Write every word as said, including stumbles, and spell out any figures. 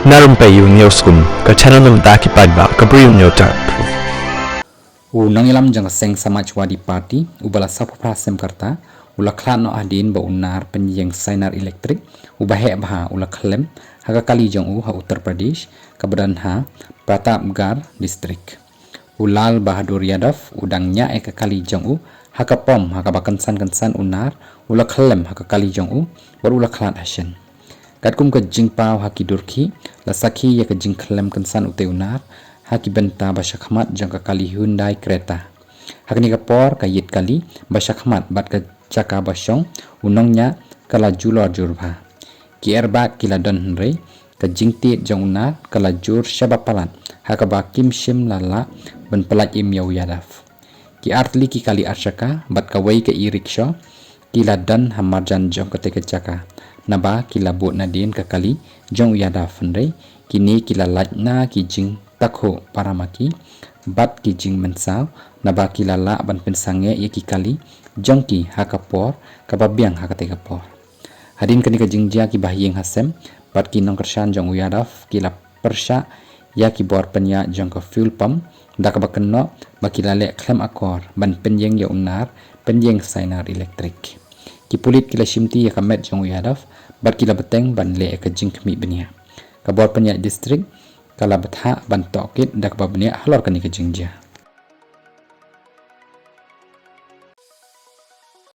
Na Rympei U News Kum, ka channel na bynta ki paidbah ka Bri U News Tap. U nongïalam jong ka seng Samajwadi Party, uba la sawphew phra snem ka rta, u la khlad noh hadien ba u nar pynïeng sainar elektrik, uba heh bha u la khlem ha ka kali jong u ha Uttar Pradesh, kaba don ha Pratapgarh District. U Lal Bahadur Yadav u dang ñiah ïa ka kali jong u ha ka pom, ha kaba kynsan kynsan u nar u la khlem ha ka kali jong u bad u la khlad hashen. Katkum ka jingpaw ha ki dur khih, la sakhi ïa ka jingkhlem kynsan utei u nar ha ki bynta ba shakhmat jong ka kali Hyundai Creta. Ha kane ka por ka ïit kali ba shakhmat bad ka jaka ba shong u nongñiah ka la julor jur bha. Ki airbag ki la don hynrei ka jingtied jong u nar ka la jur shaba palat, ha kaba kim shym la lah ban pyllait im ïa u Yadav. Ki artylli ki kali arshaka bad kawei ka e-rickshaw ki la don ha marjan jong katei ka jaka, naba ki la bud nadien ka kali jong u Yadav, hynrei kine ki la lait na ki jingtakhuh para ma ki bad ki jingmynsaw, naba ki la lah ban pynsangeh ïa ki kali jong ki ha ka por kaba biang ha katei ka por. Hadien kane ka jingjia, ki bahaïing hasem bad ki nongkyrshan jong u Yadav ki la pyrshah ïa ki bor pynïaid jong ka fuel pump, da kaba kynnoh ba ki la leh khlem akor ban pynïeng ïa u nar pynïeng sainar elektrik. Ki pulit ki la shimti ïa ka met jong u Yadav bad ki la bteng ban leh ïa ka jingkhmih bniah. Ka bor pynïaid district ka la bthah ban tohkit da kaba bniah halor kane ka jingjia.